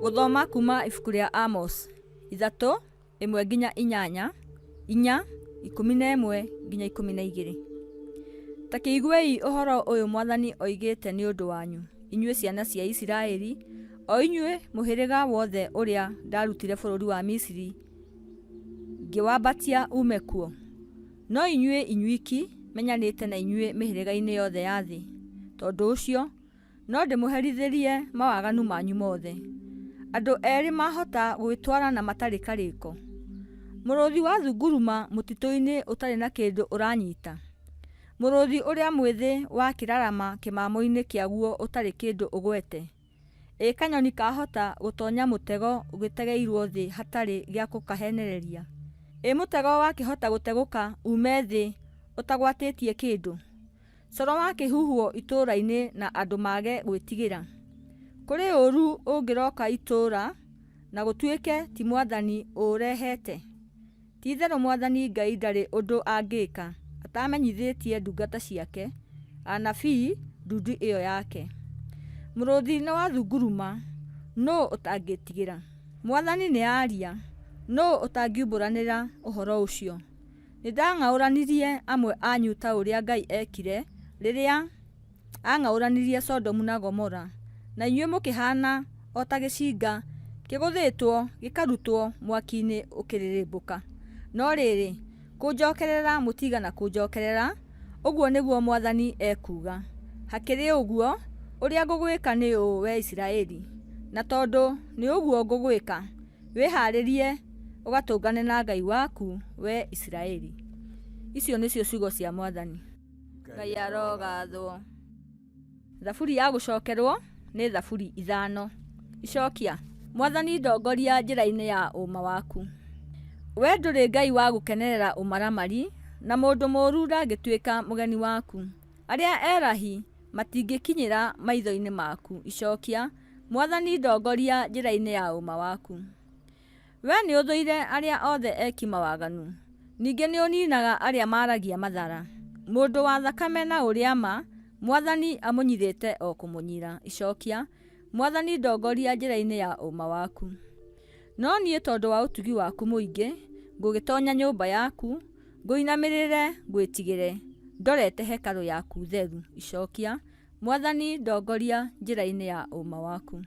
Gũthoma kuma ibuku rĩa Amos 3, 1-8, 4, 11-12. Ta kĩiguei ũhoro ũyũ Mwathani oigĩte nĩ ũndũ wanyu, inyuĩ ciana cia Isiraeli, o inyuĩ mũhĩrĩga wothe ũrĩa ndarutire bũrũri wa Misiri ngĩwambatia uume kuo. No inyuĩ inyuiki menyanĩte na inyuĩ mĩhĩrĩga-inĩ yothe ya thĩ. Tondũ ũcio, no ndĩmũherithĩrie mawaganu manyu mothe. Andũ erĩ mahota gwĩtwarana matarĩ karĩko? Mũrũthi wathunguruma mũtitũ-inĩ ũtarĩ na kĩndũ ũranyita? Mũrũthi ũrĩa mwĩthĩ wakĩrarama kĩmamo-inĩ kĩaguo ũtarĩ kĩndũ ũgwete? Ĩ kanyoni kahota gũtonya mũtego ũgĩtegeirwo thĩ hatarĩ gĩa gũkahenereria? Ĩ mũtego wakĩhota gũtegũka uume thĩ ũtagwatĩtie kĩndũ? Coro wakĩhuhwo itũũra-inĩ na andũ mage gwĩtigĩra? Kũrĩ ũũru ũngĩroka itũũra na gũtuĩke ti Mwathani ũũrehete? Ti-itherũ Mwathani Ngai ndarĩ ũndũ angĩka atamenyithĩtie ndungata ciake, anabii, ndundu ĩyo yake. Mũrũthi nĩwathunguruma, nũũ ũtangĩtigĩra? Mwathani nĩaaria, nũũ ũtangiumbũranĩra ũhoro ũcio? Nĩndang'aũranirie amwe anyu ta ũrĩa Ngai eekire rĩrĩa aang'aũranirie Sodomu na Gomora, na inyuĩ mũkĩhaana o ta gĩcinga kĩgũthĩtwo gĩkarutwo mwaki-inĩ ũkĩrĩrĩmbũka. No rĩrĩ, kũnjokerera mũtiigana kũnjokerera, ũguo nĩguo Mwathani ekuuga. Hakĩrĩ ũguo, ũrĩa ngũgwĩka nĩ ũũ, wee Isiraeli, na tondũ nĩ ũguo ngũgwĩka, wĩhaarĩrie ũgatũngane na Ngai waku, wee Isiraeli. Icio nĩcio ciugo cia Mwathani. Ngai arogathwo. Thaburi ya gũcokerwo nĩ thaburi ithano. Icokia, Mwathani ndongoria njĩra-inĩ ya ũũma waku. Wee ndũrĩ Ngai wa gũkenerera ũmaramari, na mũndũ mũũru ndangĩtuĩka mũgeni waku. Arĩa erahi matingĩkinyĩra maitho-inĩ maku. Icokia, Mwathani ndongoria njĩra-inĩ ya ũũma waku. Wee nĩũthũire arĩa othe eki mawaganu, ningĩ nĩũninaga arĩa maaragia mathara. Mũndũ wa thakame na ũrĩa ma, Mwathani amũnyirĩte o kũmũnyira. Icokia, Mwathani ndongoria njĩra-inĩ ya ũũma waku. No niĩ tondũ wa ũtugi waku mũingĩ, ngũgĩtonya nyũmba yaku, ngũinamĩrĩre ngwĩtigĩre, ndorete hekarũ yaku theru. Icokia, Mwathani ndongoria njĩra-inĩ ya ũũma waku.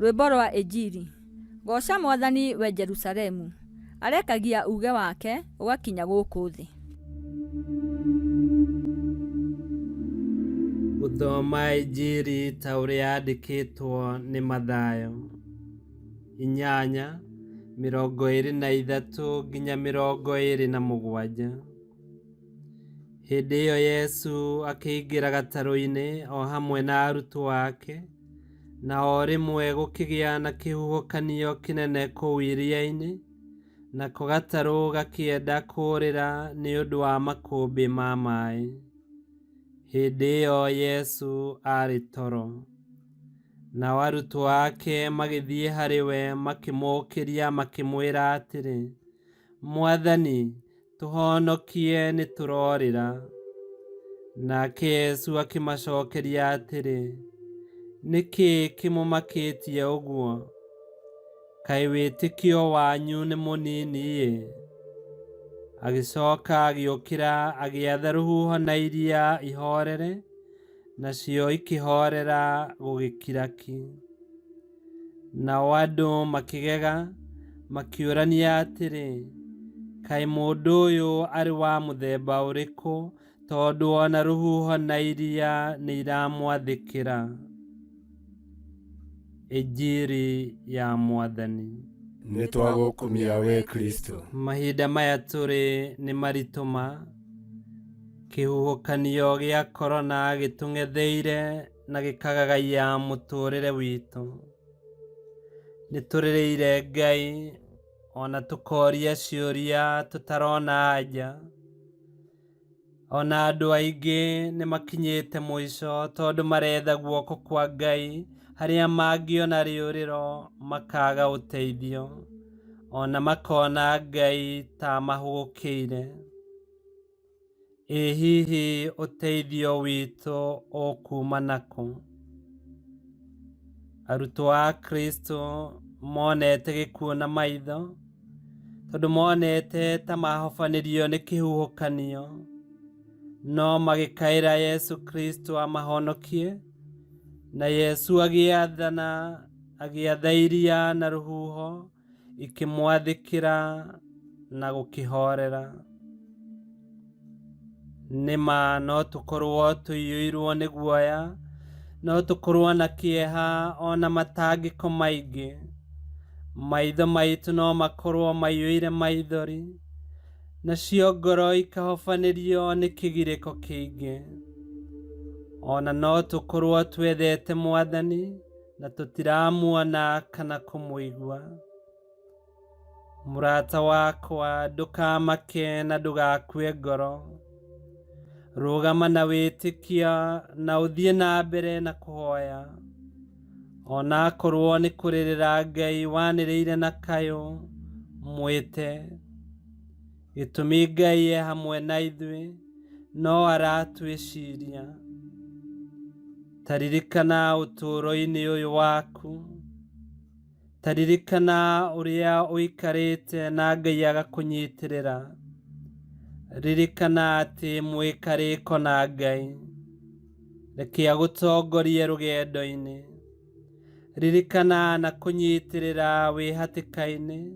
Rwĩmbo rwa Injiri. Gooca Mwathani we Jerusalemu, arekagia uuge wake ũgakinya gũkũ thĩ. Gũthoma Injiri ta ũrĩa yandĩkĩtwo nĩ Mathayo 8:23-27. Hĩndĩ ĩyo Yesu akĩingĩra gatarũ-inĩ o hamwe na arutwo ake, na o rĩmwe gũkĩgĩa na kĩhuhũkanio kĩnene kũu iria-inĩ, nako gatarũ gakĩenda kũũrĩra nĩ ũndũ wa makũmbĩ ma maĩ. Hĩndĩ ĩyo Yesu aarĩ toro. Nao arutwo ake magĩthiĩ harĩ we makĩmũũkĩria makĩmwĩra atĩrĩ, Mwathani, tũhonokie nĩ tũrorĩra. Nake Yesu akĩmacokeria atĩrĩ, Nĩ kĩĩ kĩmũmakĩtie ũguo? Kaĩ wĩtĩkio wanyu nĩ mũnini-ĩ? Agĩcoka agĩũkĩra agĩatha rũhuho na iria ihorere, nacio ikĩhorera gũgĩkira ki. Nao andũ makĩgega, makĩũrania atĩrĩ, Kaĩ mũndũ ũyũ arĩ wa mũthemba ũrĩkũ, tondũ o na rũhuho na iria nĩ iramwathĩkĩra? Injiri ya Mwathani. Nĩ twagũkumia wee Kristo. Mahinda maya tũrĩ nĩ maritũ ma. Kĩhuhũkanio gĩa korona gĩtũng'etheire na gĩkagagaia mũtũrĩre witũ. Nĩ tũrĩrĩire Ngai ona tũkoria ciũria tũtarona anja. Ona andũ aingĩ nĩ makinyĩte mũico tondũ maretha guoko kwa Ngai harĩa mangĩona rĩũrĩro makaga ũteithio, ona makona Ngai ta amahũgũkĩire. Ĩ hihi ũteithio witũ ũkuma nakũ? Arutwo a Kristo monete gĩkuũ na maitho, tondũ monete ta mahobanĩrio nĩ kĩhuhũkanio, no magĩkaĩra Yesu Kristo amahonokie, na Yesu agĩathana, agĩatha iria na rũhuho ikĩmwathĩkĩra na gũkĩhorera. Nĩ ma no tũkorwo tũiyũirwo nĩ guoya, no tũkorwo na kĩeha ona matangĩko maingĩ. Maitho maitũ no makorwo maiyũire maithori, nacio ngoro ikahobanĩrio nĩ kĩgirĩko kĩingĩ. Ona no tũkorwo twethete Mwathani na tũtiramuona kana kũmũigua. Mũrata wakwa, ndũkamake na ndũgakue ngoro. Rũgama na wĩtĩkia na ũthiĩ na mbere na kũhoya. Ona akorwo nĩ kũrĩrĩra Ngai wanĩrĩire na kayũ, mwĩte. Gĩtũmi Ngai e hamwe na ithuĩ, no aratwĩciria. Ta ririkana ũtũũro-inĩ ũyũ waku. Ta ririkana ũrĩa ũikarĩte na Ngai agakũnyitĩrĩra. Ririkana atĩ mwĩ karĩko na Ngai. Reke agũtongorie rũgendo-inĩ. Ririkana na kũnyitĩrĩra wĩ hatĩka-inĩ,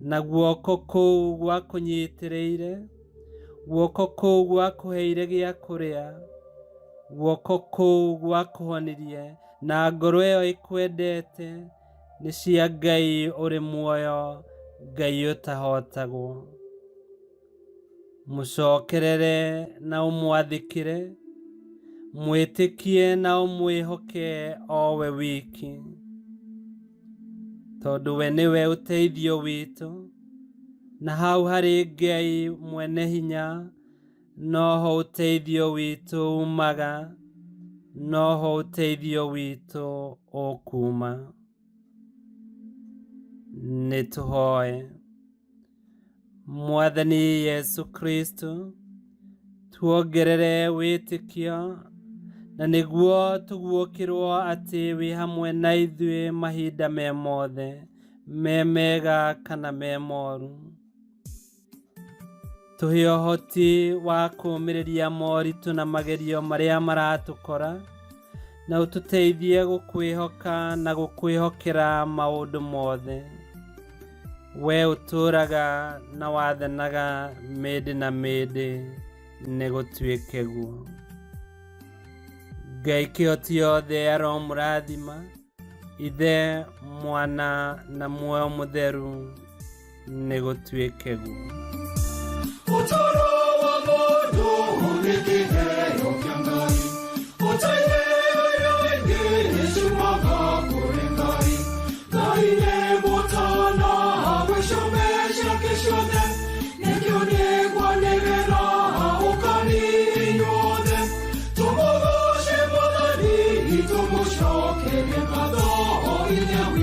na guoko kũu gwakũnyitĩrĩire, guoko kũu gwakũheire gĩa kũrĩa, guoko kũu gwakũhonirie, na ngoro ĩyo ĩkwendete, nĩ cia Ngai ũrĩ muoyo, Ngai ũtahotagwo. Mũcokerere na ũmwathĩkĩre, mwĩtĩkie na ũmwĩhoke o we wiki, tondũ we nĩwe ũteithio witũ, na hau harĩ Ngai mwene hinya noho ũteithio witũ umaga, noho ũteithio witũ ũkuma. Nĩ tũhoe. Mwathani Yesu Kristo, tuongerere wĩtĩkio na nĩguo tũguũkĩrwo atĩ wĩ hamwe na ithuĩ mahinda me mothe, me mega kana me moru. Tũhe ũhoti wa kũũmĩrĩria moritũ na magerio marĩa maratũkora, na ũtũteithie gũkwĩhoka na gũkwĩhokera maũndũ mothe. We ũtũũraga na wathanaga mĩndĩ na mĩndĩ, nĩ gũtuĩke guo. Ngai kĩhoti yothe aromũrathima, Ithe, Mwana na Muoyo Mũtheru, nĩ gũtuĩke guo. Ũtũũro wa mũndũ nĩ kĩheo kĩa Ngai, ũteithio ĩrĩa ĩngĩ nĩciumaga kũrĩ Ngai. Ngai nĩ mũtana gwĩ ciũmbe ciake ciothe, nĩkĩo nĩngwanĩrĩra ũkani inyuothe. Tũmũgoce Mwathani, tũmũcokerie ngatho inyuĩ.